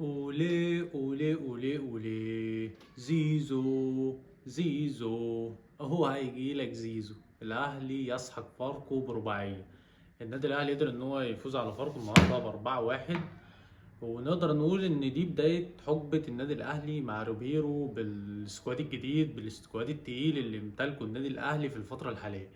أولي أولي أولي أولي، زيزو زيزو أهو هيجي لك زيزو. الأهلي يسحق فاركو برباعية. النادي الأهلي قدر إن هو يفوز على فاركو النهاردة ب4-1، ونقدر نقول إن دي بداية حقبة النادي الأهلي مع روبيرو بال squad الجديد، بال squad التقيل اللي امتلكه النادي الأهلي في الفترة الحالية.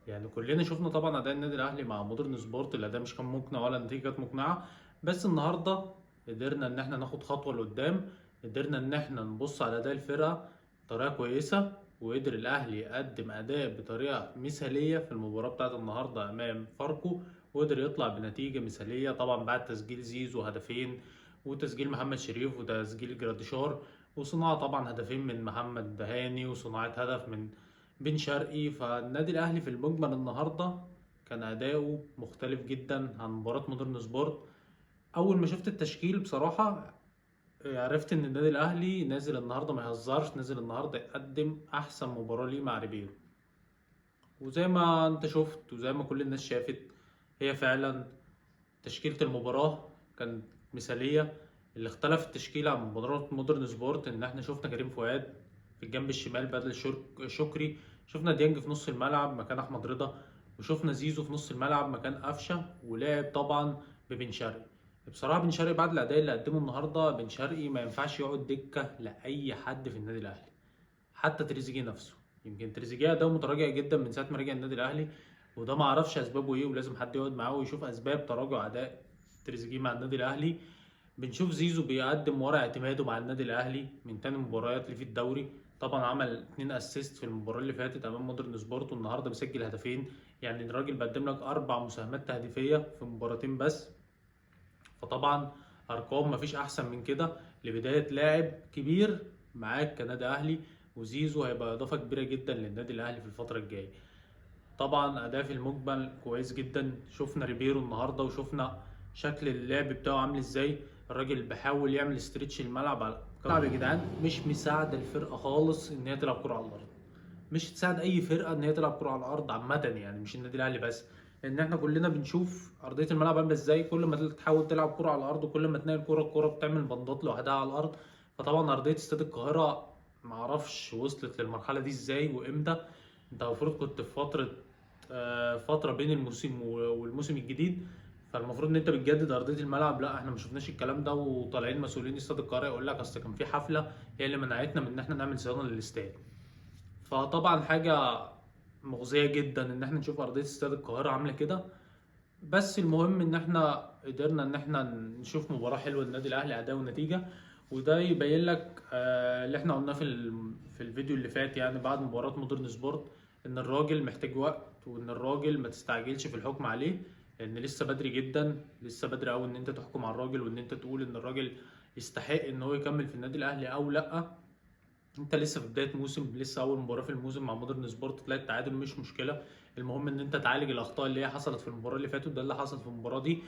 يعني كلنا شفنا طبعا أداء النادي الأهلي مع مودرن سبورت، الأداء مش كان مقنع ولا النتيجة كانت مقنعة، بس النهاردة قدرنا إن احنا ناخد خطوة لقدام، قدرنا إن احنا نبص على أداء الفرقة بطريقة كويسة، وقدر الأهلي يقدم أداء بطريقة مثالية في المباراة بتاعت النهاردة أمام فاركو، وقدر يطلع بنتيجة مثالية طبعا بعد تسجيل زيزو هدفين، وتسجيل محمد شريف، وتسجيل جراديشار، وصناعة طبعا هدفين من محمد هاني، وصناعة هدف من بن شرقي. فالنادي الأهلي في المجمل النهاردة كان أداؤه مختلف جدا عن مباراة مودرن سبورت. أول ما شفت التشكيل بصراحة عرفت إن النادي الأهلي نازل النهاردة ما يهزرش، نازل النهاردة يقدم أحسن مباراة ليه مع ريبيرو. وزي ما أنت شفت وزي ما كل الناس شافت، هي فعلا تشكيلة المباراة كانت مثالية. اللي اختلف التشكيل عن مباراة مودرن سبورت إن احنا شفنا كريم فؤاد في الجنب الشمال بدل شكري، شفنا ديانج في نص الملعب مكان أحمد رضا، وشفنا زيزو في نص الملعب مكان قفشة، ولعب طبعا ببن شرقي. بصراحة بن شرقي بعد الأداء اللي قدمه النهاردة، بن شرقي ما ينفعش يقعد دكة لأي حد في النادي الأهلي، حتى تريزيجيه نفسه. يمكن تريزيجيه ده متراجع جدا من ساعة ما رجع النادي الأهلي، وده ما اعرفش أسبابه إيه، ولازم حد يقعد معاه ويشوف أسباب تراجع أداء تريزيجيه مع النادي الأهلي. بنشوف زيزو بيقدم ورا اعتماده مع النادي الأهلي من تاني مباريات اللي في الدوري، طبعا عمل 2 assist في المباراة اللي فاتت أمام مودرن سبورت، والنهارده بيسجل هدفين. يعني الراجل بيقدم لك 4 مساهمات تهديفية في مباراتين بس، فطبعا أرقام مفيش أحسن من كده لبداية لاعب كبير معاك كنادي أهلي، وزيزو هيبقى إضافة كبيرة جدا للنادي الأهلي في الفترة الجاية. طبعا أداء في المجمل كويس جدا، شفنا ريبيرو النهارده وشفنا شكل اللعب بتاعه عامل ازاي. الراجل بيحاول يعمل stretch الملعب على الملعب يا جدعان، مش مساعد الفرقة خالص ان هي تلعب كرة على الارض، مش تساعد اي فرقه ان هي تلعب كرة على الارض عامة، يعني مش النادي الاهلي بس، لان احنا كلنا بنشوف ارضية الملعب عامله ازاي. كل ما تحاول تلعب كرة على الارض وكل ما تنقل كرة، الكرة بتعمل بندات لوحدها على الارض. فطبعا ارضية استاد القاهرة معرفش وصلت للمرحلة دي ازاي وامتى. انت المفروض كنت في فترة بين الموسم والموسم الجديد، فالمفروض ان انت بتجدد ارضية الملعب. لا احنا ما شفناش الكلام ده، وطالعين مسؤولين استاد القاهرة يقول لك اصل كان في حفلة هي اللي منعتنا من ان احنا نعمل صيانة للاستاد. فطبعا حاجة مغزيه جدا ان احنا نشوف ارضية استاد القاهرة عامله كده، بس المهم ان احنا قدرنا ان احنا نشوف مباراة حلوة للنادي الاهلي، اداء ونتيجة. وده يبين لك اللي احنا قلناه في الفيديو اللي فات، يعني بعد مباراة مودرن سبورت، ان الراجل محتاج وقت، وان الراجل ما تستعجلش في الحكم عليه، لان لسه بدري جدا، لسه بدري قوي ان انت تحكم على الراجل وان انت تقول ان الراجل يستحق ان هو يكمل في النادي الاهلي او لا. انت لسه في بداية موسم، لسه اول مباراة في الموسم مع مودرن سبورت طلعت تعادل، مش مشكلة. المهم ان انت تعالج الاخطاء اللي هي حصلت في المباراة اللي فاتت، ده اللي حصل في المباراة دي،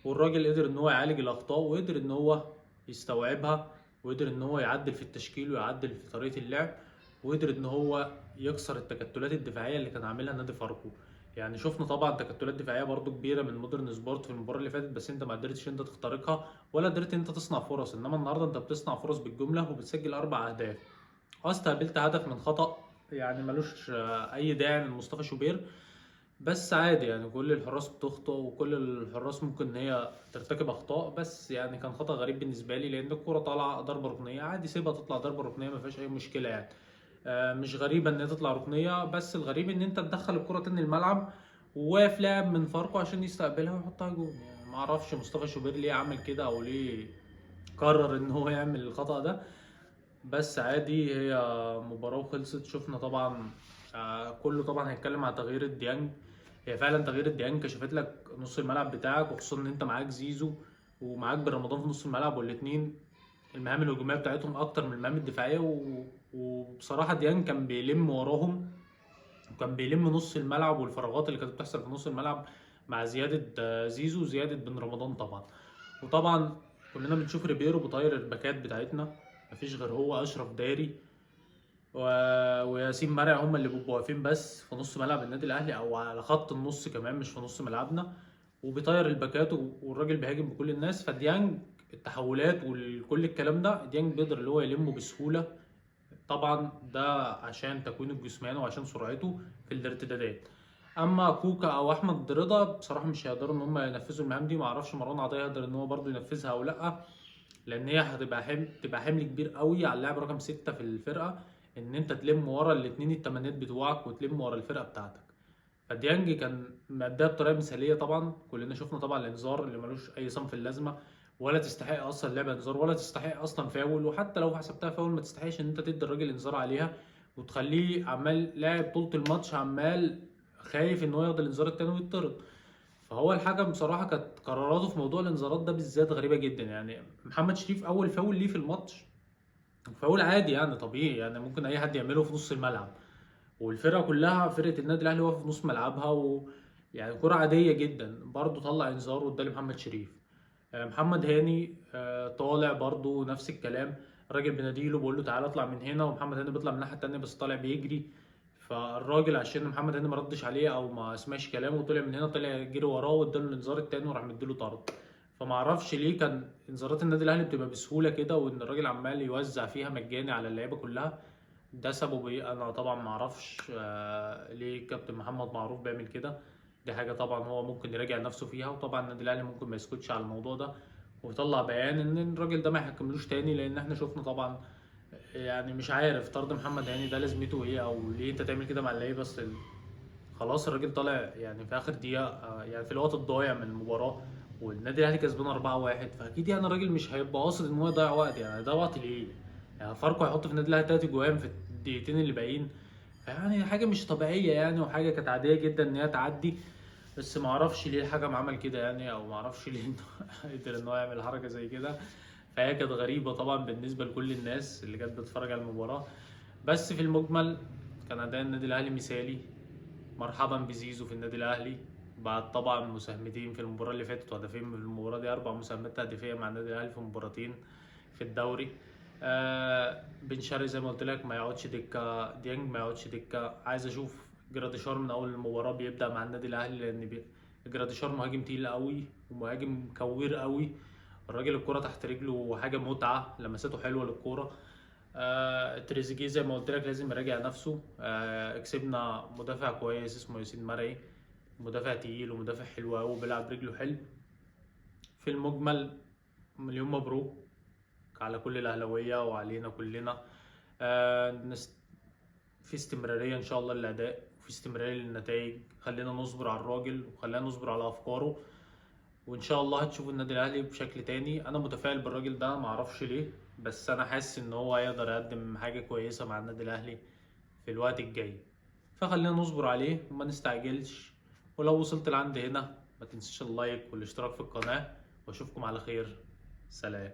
والراجل قدر ان هو يعالج الاخطاء، وقدر ان هو يستوعبها، وقدر ان هو يعدل في التشكيل ويعدل في طريقه اللعب، وقدر ان هو يكسر التكتلات الدفاعية اللي كان عاملها نادي فاركو. يعني شفنا طبعا تكتلات دفاعية برضو كبيرة من مودرن سبورت في المباراة اللي فاتت، بس انت ما قدرتش انت تخترقها ولا قدرت انت تصنع فرص. انما النهارده انت بتصنع فرص بالجملة وبتسجل 4 اهداف. استقبلت هدف من خطأ يعني ملوش اي داعي من مصطفى شوبير، بس عادي يعني كل الحراس بتخطئ وكل الحراس ممكن ان هي ترتكب اخطاء، بس يعني كان خطأ غريب بالنسبة لي، لان الكره طالعه ضربه ركنيه عادي، سيبها تطلع ضربه ركنيه ما فيهاش اي مشكلة يعني. مش غريبة ان هي تطلع ركنيه، بس الغريب ان انت تدخل الكره تاني الملعب وواقف لاعب من فاركو عشان يستقبلها ويحطها جون. يعني ما اعرفش مصطفى شوبير ليه عمل كده او ليه قرر ان هو يعمل الخطأ ده، بس عادي هي مباراة وخلصت. شفنا طبعا، كله طبعا هيتكلم على تغيير الديانج. هي فعلا تغيير الديانج كشفت لك نص الملعب بتاعك، وخصوصا ان انت معاك زيزو ومعاك بن رمضان في نص الملعب، والاتنين المهام الهجومية بتاعتهم اكتر من المهام الدفاعية. وبصراحة ديانج كان بيلم وراهم، وكان بيلم نص الملعب والفراغات اللي كانت بتحصل في نص الملعب مع زيادة زيزو وزيادة بن رمضان طبعا. وطبعا كلنا بنشوف ريبيرو بيطير الباكات بتاعتنا، مفيش غير هو اشرف داري وياسين مرعي هم اللي بيبقوا واقفين بس في نص ملعب النادي الاهلي او على خط النص كمان، مش في نص ملعبنا، وبيطير الباكات والراجل بيهاجم بكل الناس. فديانج التحولات وكل الكلام ده ديانج بيقدر اللي هو يلمه بسهولة. طبعا ده عشان تكوينه الجسماني وعشان سرعته في الارتدادات. اما كوكا او احمد رضا بصراحة مش هيقدروا ان هم ينفذوا المهام دي. ما اعرفش مروان عطية يقدر ان هو برضه ينفذها او لا، لان هي هتبقى حمل، تبقى حمل كبير قوي على اللاعب رقم 6 في الفرقة، ان انت تلم ورا الاثنين التمانيات بتوعك وتلم ورا الفرقة بتاعتك. فديانج كان مأديها بطريقة مثاليه. طبعا كلنا شفنا طبعا الانذار اللي ملوش اي صنف اللازمة، ولا تستحق اصلا لعبه انذار، ولا تستحق اصلا فاول، وحتى لو حسبتها فاول ما تستحقش ان انت تدي الراجل انذار عليها وتخليه عمال لاعب طول الماتش عمال خايف ان هو ياخد الانذار التاني ويطرد. فهو الحكم بصراحة كانت قراراته في موضوع الانذارات ده بالذات غريبة جدا. يعني محمد شريف اول فاول ليه في الماتش فاول عادي يعني طبيعي، يعني ممكن اي حد يعمله في نص الملعب، والفرقة كلها فرقه النادي الاهلي واقفة في نص ملعبها، و يعني كرة عادية جدا، برضه طلع انذار واداه لمحمد شريف. محمد هاني طالع برضه نفس الكلام، الراجل بيناديله بيقول له تعالى اطلع من هنا، ومحمد هاني بيطلع من الناحية التانية بس طالع بيجري. فالراجل عشان محمد هاني ما ردش عليه او ما سمعش كلامه وطلع من هنا، طلع جري وراه واداله الانذار التاني وراح مديله طرد. فما اعرفش ليه كان انذارات النادي الاهلي بتبقى بسهولة كده، وان الراجل عمال يوزع فيها مجاني على اللعيبة كلها. ده سببه ايه؟ انا طبعا ما اعرفش ليه كابتن محمد معروف بيعمل كده. دي حاجة طبعا هو ممكن يراجع نفسه فيها، وطبعا النادي الاهلي ممكن ما يسكتش على الموضوع ده ويطلع بيان ان الراجل ده ما يحكملوش تاني، لان احنا شفنا طبعا يعني مش عارف طرد محمد هاني ده لازمته ايه، او ليه انت تعمل كده مع اللعيبة. بس خلاص الراجل طالع يعني في اخر دقيقة، يعني في الوقت الضايع من المباراة، والنادي الاهلي كسبان 4-1، فاكيد يعني الراجل مش هيبقى قاصد ان هو يضيع وقت. يعني ده وقت ليه؟ يعني فاركو هيحط في النادي الاهلي 3 جوان في الدقيقتين اللي باقيين، يعني حاجة مش طبيعية يعني، وحاجه كانت عادية جدا ان هي تعدي. بس ما اعرفش ليه الحكم عمل كده يعني، او ما اعرفش ليه قدر ان هو يعمل حركة زي كده. فهي كانت غريبة طبعا بالنسبة لكل الناس اللي كانت بتتفرج على المباراة. بس في المجمل كان اداء النادي الاهلي مثالي. مرحبا بزيزو في النادي الاهلي بعد طبعا مساهمتين في المباراة اللي فاتت وهدفين في المباراة دي، 4 مساهمات تهديفيه مع النادي الاهلي في مباراتين في الدوري. بن شرقي زي ما قلت لك ما يقعدش دكه، ديانج ما يقعدش دكه. عايز اشوف جراديشار من اول المباراة بيبدا مع النادي الاهلي، لان جراديشار مهاجم تقيل قوي ومهاجم كوير قوي، الراجل الكرة تحت رجله حاجة متعه، لمساته حلوة للكورة. تريزيجيه زي ما قلت لك لازم يراجع نفسه. كسبنا مدافع كويس اسمه ياسين مرعي، مدافع تقيل ومدافع حلو قوي وبيلعب رجله حلو. في المجمل مليون مبروك على كل الاهلاوية وعلينا كلنا. في استمرارية ان شاء الله للاداء، وفي استمرارية للنتائج. خلينا نصبر على الراجل وخلينا نصبر على افكاره، وان شاء الله هتشوفوا النادي الاهلي بشكل تاني. انا متفائل بالراجل ده، معرفش ليه، بس انا حاسس ان هو هيقدر يقدم حاجة كويسة مع النادي الاهلي في الوقت الجاي. فخلينا نصبر عليه وما نستعجلش. ولو وصلت لعند هنا ما تنساش اللايك والاشتراك في القناة، واشوفكم على خير. سلام.